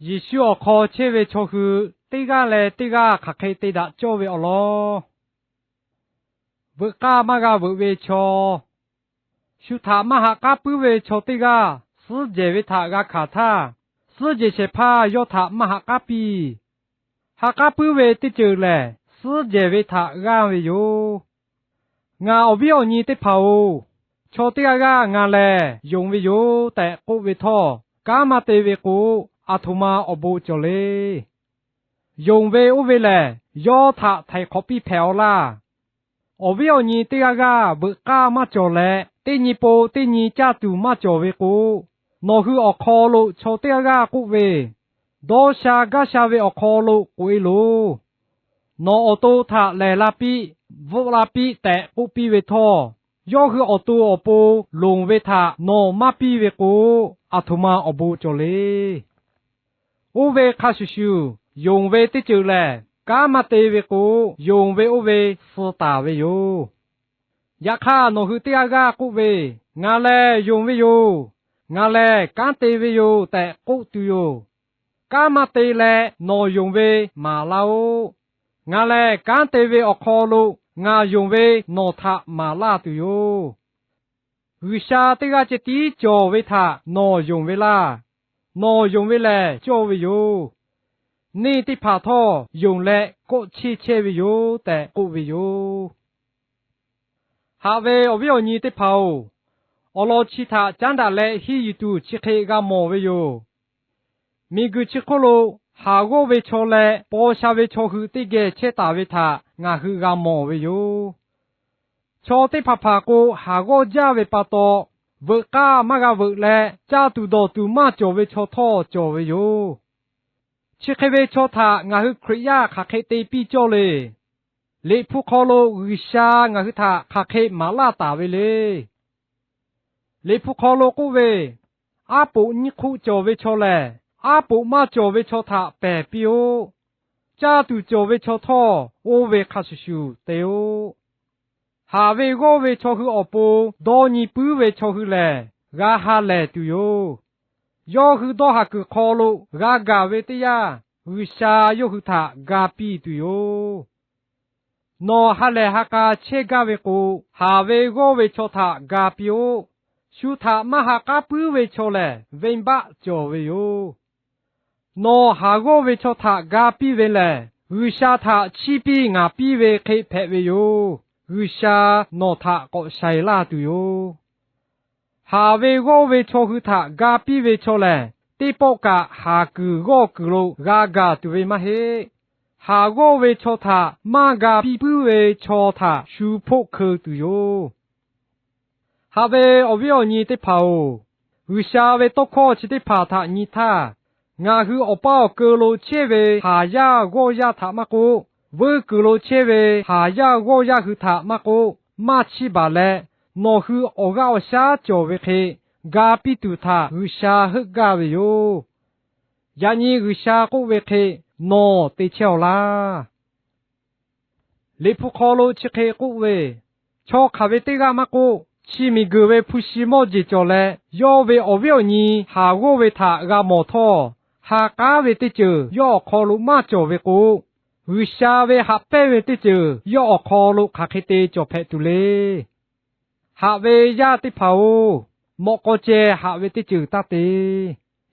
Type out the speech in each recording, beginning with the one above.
Yeˍsuˆ awˬ hk'aw chehˇ ve chaw hui teˇ g'aˇ leh teˇ g'aˇ hk'aˬ hk'e te daꞈ cawˇ ve awˬ lawn. Veuꞈ k'aˇ maˇ g'a veuꞈ ve chaw. Shu htaꞈ maˇ ha k'aˉ puiˉ ve chaw teˇ g'aˇ suhˉ jehˬ ve htaꞈ g'a hkanˍ htaˇ, suhˉ jehˬ shehˍ hpaˇ yawˇ htaꞈ maˇ ha k'aˉ piˇ. Ha k'aˉ puiˉ ve teˇ ceuˬ lehˬ, suhˉ jehˬ ve htaꞈ g'aˇ ve yoˬ. Ngaˬ awˬ viˉ awˬ nyi teˇ hpaˍ-oˬ, chaw teˇ g'aˇ g'aˇ ngaˬ lehˬ yonˍ ve yoˬ tehꞈ k'oˆ ve htawˇ, kanˉ maˇ te ve k'o, aˬ htoꞈ ma awˬ bon cawˬ le. Yonˍ ve oˇ ve lehˬ, yawˇ htaꞈ htaiˍ hk'awꞈ piˇ hpehꞈ-aw laˇ. Awˬ viˉ awˬ nyi teˇ g'aˇ g'aˇ veuꞈ k'aˇ maˇ cawˬ leh, teˇ nyi po teˇ nyi caˇ tuˬ maˇ cawˬ ve k'o, nawˬ hui awˬ hk'aw lo chaw teˇ g'aˇ g'aˇ k'oˆ ve, Dawˇ sha gaˇ sha ve awˬ hk'aw lo k'oꞈ-e loˬ. Nawˬ awˬ to htaꞈ lehˬ la piˇ, bvuhˆ la piˇ tehꞈ k'oˆ piˇ ve htawˇ, yawˇ hui awˬ to awˬ pon lonˍ ve htaꞈ nawˬ maˇ piˇ ve k'o, aˬ htoꞈ ma awˬ bon cawˬ le. Oˇ ve hk'a shuˍ shuˍ, yonˍ ve teˇ ceuˬ lehˬ, kanˉ maˇ te ve k'o, yonˍ ve oˇ ve suh taˍ ve yoˬ. Yaꞈ hk'aˇ, nawˬ hui teˇ g'aˇ g'aˇ k'oˆ ve, Ngaˬ lehˬ yonˍ ve yoˬ. Ngaˬ lehˬ kanˉ te ve yoˬ tehꞈ k'oˆ tuˬ yoˬ. Kanˉ maˇ te leh nawˬ yonˍ ve maˍ laˇ-oˆ. Ngaˬ lehˬ kanˉ te ve awˬ hk'aw lo ngaˬ yonˍ ve nawˬ htaꞈ maˍ laˇ tuˬ yoˬ. G'uiˬsha teˇ g'aˇ ceh tiˉ cawˬ ve htaꞈ nawˬ yonˍ ve laˇ. Nawˬ yonˍ ve lehˬ cawˇ ve yoˬ. Neˇ teˇ hpaˍ htawˇ yonˍ leh kawˆ cheˇ chehˇ ve yoˬ tehꞈ k'oˆ ve yoˬ. Haꞈ ve awˬ viˉ awˬ nyi teˇ hpaˍ-oˬ, awˬ lawn chi htaꞈ caˉ daꞈ leh henˇ yuˬ tuˬ chi hk'e g'a mawˬ ve yoˬ. Miˬguiˬ chi hk'oˆ lo haˍ g'awˇ ve chaw leh paw sha ve chaw hui teˇ geh chehˇ taˍ ve htaꞈ ngaˬ hui g'a mawˬ ve yoˬ. Chaw teˇ hpaˍ hpaˍ k'o, haˍ g'awˇ jaˇ ve pa taw, veuꞈ k'aˇ maˇ g'a veuꞈ leh, caˇ tuˬ dawˬ tuˬ maˇ cawˬ ve chaw htawˇ cawˬ ve yoˬ. Chi hk'e ve chaw htaꞈ ngaˬ hui Hkriꞈ yaˇ hk'aˬ hk'e te piˇ cawˇ le. Liꞈ hpu hk'aw lo G'uiˬsha ngaˬ hui htaꞈ hk'aˬ hk'e maˍ laˇ taˍ ve le. Liꞈ hpu hk'aw lo k'oˆ ve, Aˉ poꞈ nyiˇ hk'oˆ cawˬ ve chaw lehˬ, aˉ poꞈ maˇ cawˬ ve chaw htaꞈ pehˬ piˇ-oˆ. Caˇ tuˬ cawˬ ve chaw htawˇ oˇ ve hk'a shuˍ shuˍ te-oˆ. Haˍ ve g'awˇ ve chaw hui awˬ pon dawˇ nyi puiˉ ve chaw hui lehˬ, g'a ha lehˬ tuˬ yoˬ. Yawˇ hui dawˇ haˍ kuiˬ hk'aw lo g'a gaˬ ve teˇ yanˇ, G'uiˬsha yawˇ hui htaꞈ ga piˇ tuˬ yoˬ. Nawˬ ha lehˬ ha k'a chehˇ gaˇ ve k'o, haˍ ve g'awˇ ve chaw htaꞈ ga piˇ-oˆ. Shu htaꞈ maˇ ha k'aˉ puiˉ ve chaw lehˬ, venˇbaˆ cawˬ ve yoˬ. Nawˬ haˍ g'awˇ ve chaw htaꞈ ga piˇ ve lehˬ, G'uiˬsha htaꞈ chiˇ piˇ ngaˍ piˇ ve hk'e hpehꞈ ve yoˬ. G'uiˬsha nawˬ htaꞈ k'awꞈ shaiˍ laˇ tuˬ yoˬ. Haˍ ve g'awˇ ve chaw hui htaꞈ ga piˇ ve chaw lehˬ, teˇ pawˆ kaꞈ haˍ kuiˬ g'awˇ kuiˬ lo g'a gaˬ tuˬ ve maˇ heˆ. Haˍ g'awˇ ve chaw htaꞈ maˇ ga piˇ puiˉ ve chaw htaꞈ shu hpoˆ hkeu tuˬ yoˬ. Haꞈ ve awˬ viˉ awˬ nyi teˇ hpaˍ-oˬ, G'uiˬsha ve tawˇ hkawˇ chi teˇ hpaˍ htaꞈ nyi htaˇ, ngaˬ hui awˬ paˇ awˬ keu lo chehˇ ve haˍ yaˇ g'awˇ yaˇ htaꞈ maˇ k'oˆ, vuiˇ kuiˬ lo chehˇ ve haˍ yaˇ g'awˇ yaˇ hui htaꞈ maˇ k'oˆ, maˇ chiˇ baˬ leh, nawˬ hui awˬ g'aˇ awˬ shaˉ cawˬ ve hk'e ga piˇ tuˬ htaꞈ G'uiˬsha heuˆ gaˇ ve yoˬ. Yaꞈ nyi G'uiˬsha k'oˆ ve hk'e nawˬ te chehˇ-aw laˇ. Liꞈ hpu hk'aw lo chi hk'e k'oˆ ve, Chaw hk'aˬ ve teˇ g'aˇ maˇ k'oˆ, chi miˬguiˬ ve hpu shi mawˇ jeˬ cawˬ leh, yawˇ ve awˬ viˉ awˬ nyi haˍ g'awˇ ve htaꞈ g'a mawˬ htawˇ, ha k'aˉ ve teˇ ceuˬ yawˇ awˬ hk'aw lo maˇ cawˬ ve k'o, G'uiˬsha ve haꞈ pehnˇ ve teˇ ceuˬ yawˇ awˬ hk'aw lo hk'aˬ hk'e te cawˬ hpehꞈ tuˬ le. Haꞈ ve yaˇ teˇ hpaˍ-oˬ, mawꞈ k'aw ceh haꞈ ve teˇ ceuˬ taˇ te.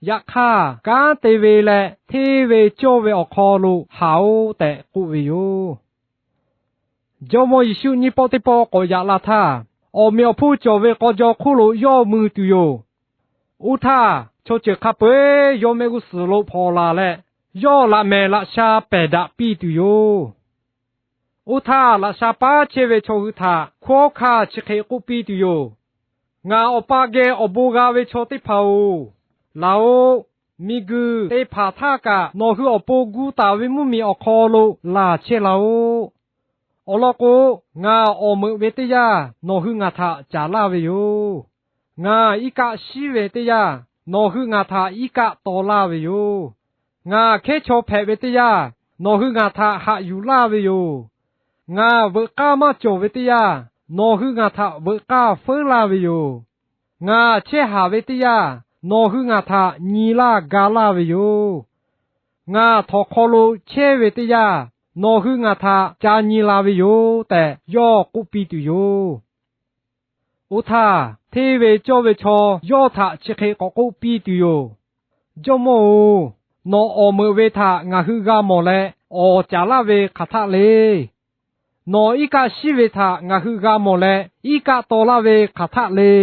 Yaꞈ hk'aˇ, kanˉ te ve leh hteˇ ve cawˇ ve awˬ hk'aw lo haꞈ-oˆ tehꞈ k'oˆ ve yoˬ. Jawˇmawˇ Yeˍsuˆ nyiˇ pawˆ teˇ pawˆ k'awꞈ yaꞈ la htaˇ, awˬ meꞈ awˬ hponˇ cawˬ ve k'aw jaw hk'oˆ lo yawˇ mui tuˬ yoˬ. Oˇ htaˇ, chaw ceuˬ hk'a peu-eˬ yawˇ mehˆ g'uˇ suhˍ lo hpawnˬ laˬ leh, yawˇ laꞈ mehˍ laꞈ sha pehˬ daꞈ piˇ tuˬ yoˬ. Oˇ htaˇ, laꞈ sha paˉ chehˇ ve chaw hui htaꞈ hkunˉ hawˉ hkanˇ chi hk'e k'oˆ piˇ tuˬ yoˬ. Ngaˬ Awˬ pa geh awˬ bon g'a ve chaw teˇ hpaˍ-oˬ, laˬ-oꞈ. Miˬguiˬ te hpanˍ htaˇ kaꞈ nawˬ hui awˬ pon gu taˍ ve mvuhˇmiˬ awˬ hk'aw lo laˬ chehˇ laˇ-oˆ. Awˬ lawn k'o, ngaˬ awˬ meuꞈ ve teˇ yanˇ nawˬ hui ngaˬ htaꞈ caˍ laˇ ve yoˬ. Ngaˬ iˉ kaˆ shiˉ ve teˇ yanˇ nawˬ hui ngaˬ htaꞈ iˉ kaˆ taw laˇ ve yoˬ. Ngaˬ hkehˉ chaw hpehꞈ ve teˇ yanˇ nawˬ hui ngaˬ htaꞈ haꞈ yuˬ laˇ ve yoˬ. Ngaˬ veuꞈ k'aˇ maˇ cawˬ ve teˇ yanˇ nawˬ hui ngaˬ htaꞈ veuꞈ k'aˇ feuˉ laˇ ve yoˬ. Ngaˬ chehˇ haˍ ve teˇ yanˇ nawˬ hui ngaˬ htaꞈ nyi laˇ ga laˇ ve yoˬ. ngaˬ htawnˍ hk'aw lo chehˇ ve teˇ yanˇ, nawˬ hui ngaˬ htaꞈ ca nyi la ve yoˬ tehꞈ yawˇ k'oˆ piˇ tuˬ yoˬ. Oˇ htaˇ, hteˇ ve cawˇ ve chaw yawˇ htaꞈ chi hk'e k'awꞈ k'oˆ piˇ tuˬ yoˬ. Jawˇmawˇ-oˬ, nawˬ awˬ meuꞈ ve htaꞈ ngaˬ hui g'a mawˬ leh awˍ caˍ laˇ ve hk'aˬ htaˆ le. Nawˬ iˉ kaˆ shiˉ ve htaꞈ ngaˬ hui g'a mawˬ leh iˉ kaˆ taw laˇ ve hk'aˬ htaˆ le.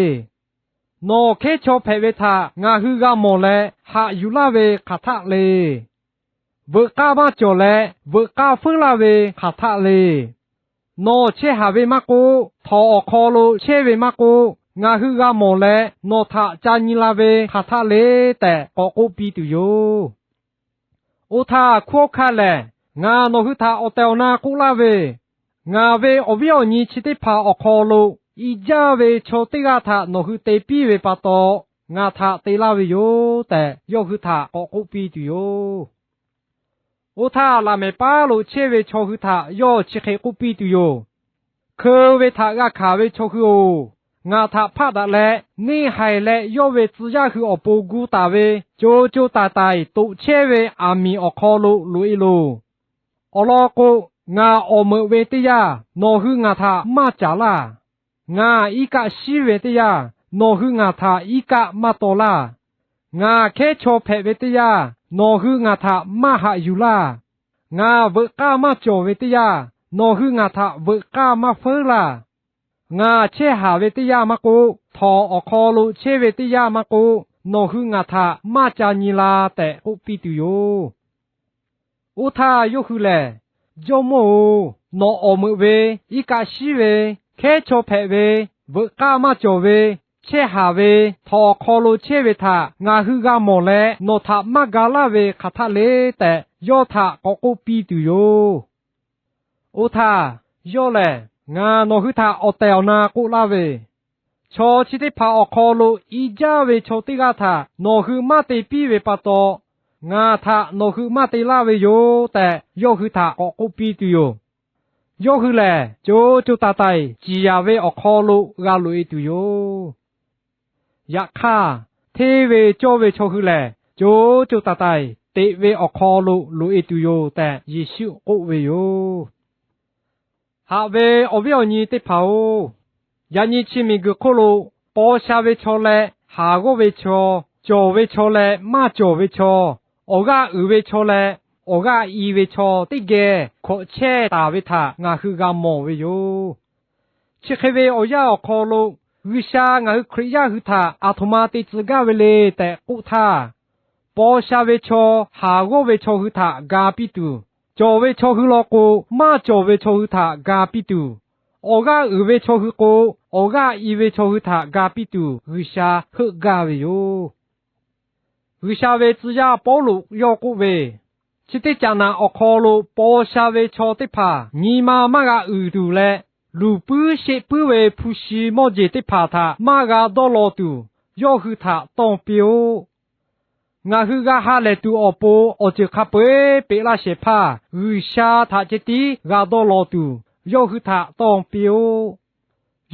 Nawˬ hkehˉ chaw hpehꞈ ve htaꞈ ngaˬ hui g'a mawˬ leh haꞈ yuˬ laˇ ve hk'aˬ htaˆ le. Veuꞈ k'aˇ maˇ cawˬ leh veuꞈ k'aˇ feuˉ laˇ ve hk'aˬ htaˆ le. Nawˬ chehˇ haˍ ve maˇ k'oˆ, htawnˍ awˬ hk'aw lo chehˇ ve maˇ k'oˆ, ngaˬ hui g'a mawˬ leh nawˬ htaꞈ ca nyi la ve hk'aˬ htaˆ le tehꞈ k'awꞈ k'oˆ piˇ tuˬ yoˬ. Oˇ htaˇ hkunˉ hawˉ hkanˇ lehˬ, ngaˬ nawˬ hui htaꞈ awˬ tehˬ awˬ na k'oˆ laˇ ve, ngaˬ ve awˬ viˉ awˬ nyi chi teˇ hpaˍ awˬ hk'aw lo i jaˇ ve chaw teˇ g'aˇ htaꞈ nawˬ hui te piˇ ve pa taw, ngaˬ htaꞈ te laˇ ve yoˬ tehꞈ yawˇ hui htaꞈ k'awꞈ k'oˆ piˇ tuˬ yoˬ. Oˇ htaˇ, laꞈ mehˍ paˉ lo chehˇ ve chaw hui htaꞈ yawˇ chi hk'e k'oˆ piˇ tuˬ yoˬ. Hkeu ve htaꞈ g'a hkanˍ ve chaw hui-oˬ, ngaˬ htaꞈ hpaˆ daꞈ leh neˇ haiˬ leh yawˇ ve tcuh yaˇ hui awˬ pon gu taˍ ve co co taiˍ taiˍ toꞈ chehˇ ve aˬ miˍ awˬ hk'aw lo loꞈ-e loˬ. Awˬ lawn k'o, ngaˬ awˬ meuꞈ ve teˇ yanˇ nawˬ hui ngaˬ htaꞈ maˇ caˍ laˇ. Ngaˬ iˉ kaˆ shiˉ ve teˇ yanˇ nawˬ hui ngaˬ htaꞈ iˉ kaˆ maˇ taw laˇ. Ngaˬ hkehˉ chaw hpehꞈ ve teˇ yanˇ nawˬ hui ngaˬ htaꞈ maˇ haꞈ yuˬ laˇ. Ngaˬ veuꞈ k'aˇ maˇ cawˬ ve teˇ yanˇ nawˬ hui ngaˬ htaꞈ veuꞈ k'aˇ maˇ feuˉ laˇ. Ngaˬ chehˇ haˍ ve teˇ yanˇ maˇ k'oˆ, htawnˍ awˬ hk'aw lo chehˇ ve teˇ yanˇ maˇ k'oˆ, nawˬ hui ngaˬ htaꞈ maˇ ca nyi la tehꞈ k'oˆ piˇ tuˬ yoˬ. Oˇ htaˇ yawˇ hui lehˬ, Jawˇmawˇ-oˬ, nawˬ awˬ meuꞈ ve iˉ kaˆ shiˉ ve, hkehˉ chaw hpehꞈ ve, veuꞈ k'aˇ maˇ cawˬ ve, chehˇ haˍ ve, htawnˍ awˬ hk'aw lo chehˇ ve htaꞈ ngaˬ hui g'a mawˬ leh nawˬ htaꞈ maˇ ga laˇ ve hk'aˬ htaˆ le tehꞈ yawˇ htaꞈ k'awꞈ k'oˆ piˇ tuˬ yoˬ. Oˇ htaˇ, yawˇ lehˬ, Ngaˬ nawˬ hui htaꞈ awˬ tehˬ awˬ na k'oˆ laˇ ve, chaw chi teˇ hpaˍ awˬ hk'aw lo i jaˇ ve chaw teˇ g'aˇ htaꞈ nawˬ hui maˇ te piˇ ve pa taw, ngaˬ htaꞈ nawˬ hui maˇ te laˇ ve yoˬ tehꞈ, yawˇ hui htaꞈ k'awꞈ k'oˆ piˇ tuˬ yoˬ. Yawˇ hui lehˬ, co co taiˍ taiˍ ciˍ yanˍ ve awˬ hk'aw lo g'a loꞈ-e tuˬ yoˬ. Yaꞈ hk'aˇ, hteˇ ve cawˇ ve chaw hui lehˬ, co co taiˍ taiˍ teꞈ ve awˬ hk'aw lo loꞈ-e tuˬ yoˬ tehꞈ, Yeˍsuˆ k'oˆ ve yoˬ. Haꞈ ve awˬ viˉ awˬ nyi teˇ hpaˍ-oˬ, yaꞈ nyi chi miˬguiˬ hk'oˆ lo paw sha ve chaw leh haˍ g'awˇ ve chaw, cawˬ ve chaw leh maˇ cawˬ ve chaw, awˬ g'aˇ uiˍ ve chaw leh awˬ g'aˇ i ve chaw teˇ geh hkawꞈ chehˇ taˍ ve htaꞈ ngaˬ hui g'a mawˬ ve yoˬ. Chi hk'e ve awˬ yanˇ awˬ hk'aw lo, G'uiˬsha ngaˬ hui Hkriꞈ yaˇ hui htaꞈ aˬ htoꞈ ma te tcuh gaˇ ve le tehꞈ k'oˆ htaˇ, paw sha ve chaw, haˍ g'awˇ ve chaw hui htaꞈ ga piˇ tuˬ, cawˬ ve chaw hui law k'o, maˇ cawˬ ve chaw hui htaꞈ ga piˇ tuˬ, awˬ g'aˇ uiˍ ve chaw hui k'o, awˬ g'aˇ i ve chaw hui htaꞈ ga piˇ tuˬ G'uiˬsha heuˆ gaˇ ve yoˬ. G'uiˬsha ve tcuh yaˇ Pawˇluꞈ yawˇ k'oˆ ve, chi teˇ caꞈ naꞈ awˬ hk'aw lo paw sha ve chaw teˇ hpaˍ nyi ma maˇ g'a uiˍ tuˬ leh, luˬ puiˉ sheˆ puiˉ ve hpu shi mawˇ jeˬ teˇ hpaˍ htaꞈ maˇ g'a dawˇ law tuˬ, yawˇ hui htaꞈ tawˇ piˇ-oˆ. Ngaˬ hui g'a ha lehˬ tuˬ awˬ pon awˬ ceuˬ hk'a peu-eˬ peꞈ laˇ shehˍ hpaˇ G'uiˬsha htaꞈ ceh tiˉ g'a dawˇ law tuˬ, yawˇ hui htaꞈ tawˇ piˇ-oˆ.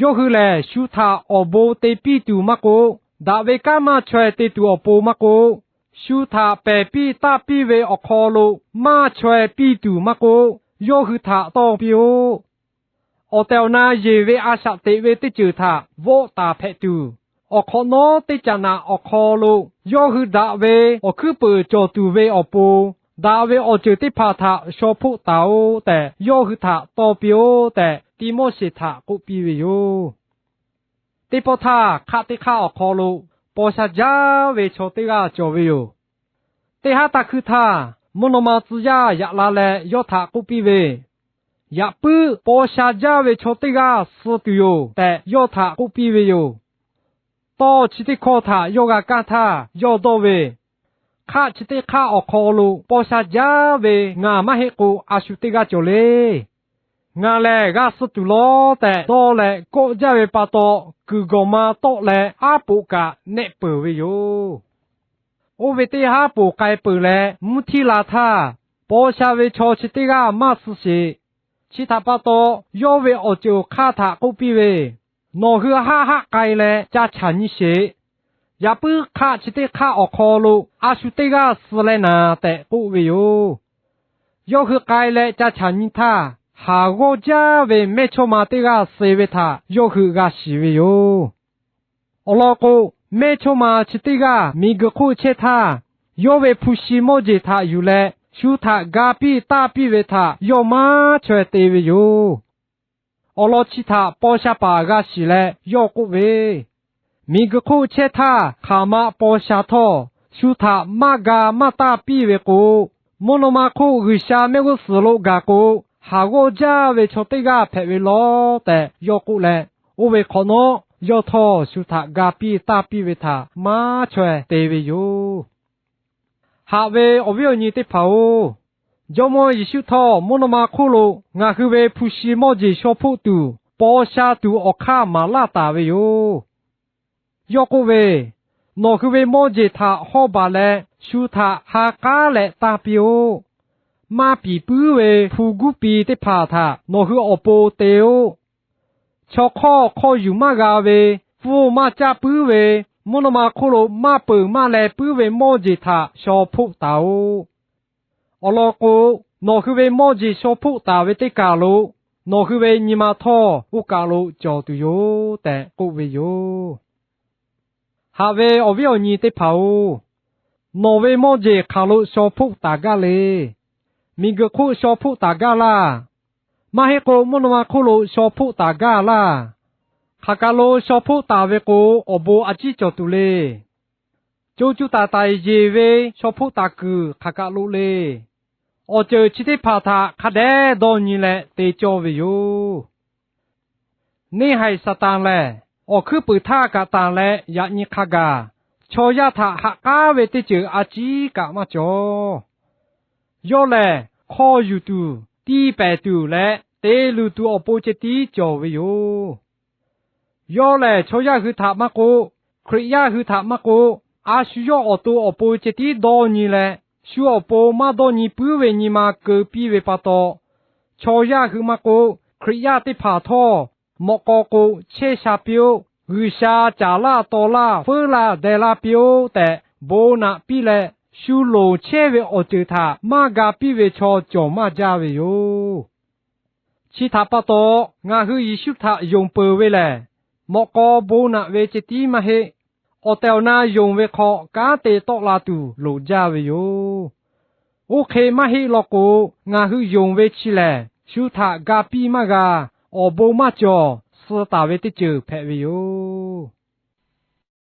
Yawˇ hui lehˬ, shu htaꞈ awˬ bon te piˇ tuˬ maˇ k'oˆ, daꞈ ve kanˉ maˇ chaweh te tuˬ awˬ pon maˇ k'oˆ, shu htaꞈ pehˬ piˇ taˇ piˇ ve awˬ hk'aw lo maˇ chaweh piˇ tuˬ maˇ k'oˆ, yawˇ hui htaꞈ tawˇ piˇ-oˆ. Awˬ tehˬ awˬ na yeˬ ve a shaꞈ teꞈ ve teˇ ceuˬ htaꞈ vawˆ taˍ hpehꞈ tuˬ, awˬ hk'awꞈ nawˉ teˇ caꞈ naꞈ awˬ hk'aw lo yawˇ hui daꞈ ve awˬ hkuiˉ peunˍ cawˬ tuˬ ve awˬ pon, daꞈ ve awˬ ceuˬ teˇ hpaˍ htaꞈ shaw hpoˆ taˍ-oꞈ tehꞈ, yawˇ hui htaꞈ tawˇ piˇ-oˆ tehꞈ, Tiˆmoˉseˍ htaꞈ k'oˆ piˇ ve yoˬ. Teˇ pawˆ htaˇ, hk'aˆ teˇ hk'aˆ awˬ hk'aw lo paw sha jaˇ ve chaw teˇ g'aˇ cawˬ ve yoˬ. Teˇ haˉ taˇ hkuiˇ htaˇ, mvuhˇ naw ma tcuh yaˇ yaꞈ la leh yawˇ htaꞈ k'oˆ piˇ ve, Yaꞈ puiˉ paw sha jaˇ ve chaw teˇ g'aˇ suh tuˬ yoˬ tehꞈ, yawˇ htaꞈ k'oˆ piˇ ve yoˬ. Tawˇ chi teˇ hkawˇ htaꞈ yawˇ g'a kaˇ htaˇ, yawˇ dawˇ ve, Hk'aˆ chi teˇ hk'aˆ awˬ hk'aw lo paw sha jaˇ ve ngaˬ maˇ heˆ k'o, a shu teˇ g'aˇ cawˬ le. Ngaˬ lehˬ g'a suh tuˬ lawˬ tehꞈ dawˇ leh kawˆ jaˇ ve pa taw, kuiˬ gawˬ ma tawˆ leh aˉ poꞈ kaꞈ nehˆ peuˬ ve yoˬ. Oˇ ve teˇ haˉ poˬ k'ai peuˬ leh mvuhˇ htiˇ la htaˇ, paw sha ve chaw chi teˇ g'aˇ maˇ suh sheˍ. Chi htaꞈ pa taw, yawˇ ve awˬ ceuˬ awˬ hk'aˇ htaꞈ k'oˆ piˇ ve, Nawˬ hui haˆ haˆ k'ai leh ca chaˬ nyi sheˍ. Yaꞈ puiˉ hk'aˆ chi teˇ hk'aˆ awˬ hk'aw lo a shu teˇ g'aˇ suh leh naˍ tehꞈ k'oˆ ve yoˬ. Yawˇ hui k'ai leh ca chaꞈ nyi htaˇ, haˍ g'awˇ jaˇ ve mehˇchawˇma teˇ g'aˇ suh ve htaꞈ yawˇ hui g'a shiˍ ve yoˬ. Awˬ lawn k'o, mehˇchawˇma chi teˇ g'aˇ miˬguiˬ hk'oˆ chehˇ htaˇ, yawˇ ve hpu shi mawˇ jeˬ htaꞈ yuˬ leh shu htaꞈ ga piˇ taˇ piˇ ve htaꞈ yawˇ maˇ chaweh te ve yoˬ. Awˬ lawn chi htaꞈ paw sha paˍ g'a shiˍ leh yawˇ k'oˆ ve, Miˬguiˬ hk'oˆ chehˇ htaˇ hk'aˬ ma paw sha htawˇ, shu htaꞈ maˇ ga maˇ taˇ piˇ ve k'o, mvuhˇ naw ma hk'oˆ G'uiˬsha mehˆ g'uˇ suhˍ lo gaˬ k'o, haˍ g'awˇ jaˇ ve chaw teˇ g'aˇ hpehꞈ ve lawˬ tehꞈ yawˇ k'oˆ leh, oˇ ve hk'awꞈ nawˉ yawˇ htawˇ shu htaꞈ ga piˇ taˇ piˇ ve htaꞈ maˇ chaweh te ve yoˬ. Haꞈ ve awˬ viˉ awˬ nyi teˇ hpaˍ-oˬ, Jawˇmawˇ Yeˍsuˆ htawˇ mvuhˇ naw ma hk'oˆ lo ngaˬ hui ve hpu shi mawˇ jeˬ shaw hpoˆ tuˬ, paw sha tuˬ awˬ hk'aˇ maˍ laˇ taˍ ve yoˬ. Yawˇ k'oˆ ve, Nawˬ hui ve mawˇ jeˬ htaꞈ hawˇ baˬ leh, shu htaꞈ ha k'aˉ leh tanˇ piˇ-oˆ. Maˇ piˍ puiˉ ve hpu guˉ pi teˇ hpaˍ htaꞈ nawˬ hui awˬ pon te-oˆ. Chaw hk'awˇ hk'aw yuˬ maˇ g'a ve, pfuhˇ maˇ caˆ puiˉ ve, mvuhˇ naw ma hk'oˆ lo maˇ peuˬ maˇ leh puiˉ ve mawˇ jeˬ htaꞈ shaw hpoˆ taˍ-oˆ. Awˬ lawn k'o, nawˬ hui ve mawˇ jeˬ shaw hpoˆ taˍ ve teˇ kaˬ lo nawˬ hui ve nyi ma htawˇ oˇ kaˬ lo cawˬ tuˬ yoˬ tehꞈ k'oˆ ve yoˬ. Haꞈ ve awˬ viˉ awˬ nyi teˇ hpaˍ-oˬ, nawˬ ve mawˇ jeˬ hk'aˬ lo shaw hpoˆ taˍ gaˇ le. Miˬguiˬ hk'oˆ shaw hpoˆ taˍ gaˇ laˇ. Maˇ heˆ k'o, mvuhˇ naw ma hk'oˆ lo shaw hpoˆ taˍ gaˇ laˇ. Hk'aˬ kaˬ lo shaw hpoˆ taˍ ve k'o, awˬ bon a ciˉ cawˬ tuˬ le. Co cuˇ taˍ taiˍ yeˬ ve shaw hpoˆ taˍ kuiˬ hk'aˬ kaˬ lo le. Awˬ ceuˬ chi teˇ hpaˍ htaꞈ hk'a dehꞈ dawˇ nyi leh te cawˇ ve yoˬ. Neˇ haiˬ Saˍtanˍ lehˬ, awˬ hkuiˉ puiˍ htaˇ kaꞈ tanˬ leh yaꞈ nyi hk'a gaˬ, chaw yaˇ htaꞈ ha k'aˉ ve teˇ ceuˬ a ciˉ kaꞈ maˇ cawˬ. Yawˇ lehˬ, hk'aw yuˬ tuˬ, tiˇ pehˍ tuˬ leh te luˬ tuˬ awˬ pon ceh tiˉ cawˬ ve yoˬ. Yawˇ lehˬ, chaw yaˇ hui htaꞈ maˇ k'oˆ, Hkriꞈ yaˇ hui htaꞈ maˇ k'oˆ, a shu yawˇ awˬ to awˬ pon ceh tiˉ dawˇ nyi leh, shu awˬ pon maˇ dawˇ nyi puiˉ ve nyi ma keu piˇ ve pa taw, chaw yaˇ hui maˇ k'oˆ, Hkriꞈ yaˇ teˇ hpaˍ htawˇ, mawꞈ k'aw k'o chehˇ sha piˇ-oˆ. G'uiˬsha caˍ laˇ taw laˇ feuˉ laˇ deh laˇ piˇ-oˆ tehꞈ bon naꞈ piˇ leh, shu loˍ chehˇ ve awˬ ceuˬ htaꞈ maˇ ga piˇ ve chaw cawˬ maˇ jaˇ ve yoˬ. Chi htaꞈ pa taw, ngaˬ hui Yeˍsuˆ htaꞈ yonˍ peuˬ ve lehˬ, mawꞈ k'aw bon naꞈ ve ceh tiˉ maˇ heˆ. Awˬ tehˬ awˬ na yonˍ ve hk'aw kanˉ te tawˆ la tuˬ loˍ jaˇ ve yoˬ. Oˇ hk'e maˇ heˆ law k'o, ngaˬ hui yonˍ ve chi lehˬ, shu htaꞈ ga piˇ maˇ g'a, awˬ bon maˇ cawˬ, suh taˍ ve teˇ ceuˬ hpehꞈ ve yoˬ.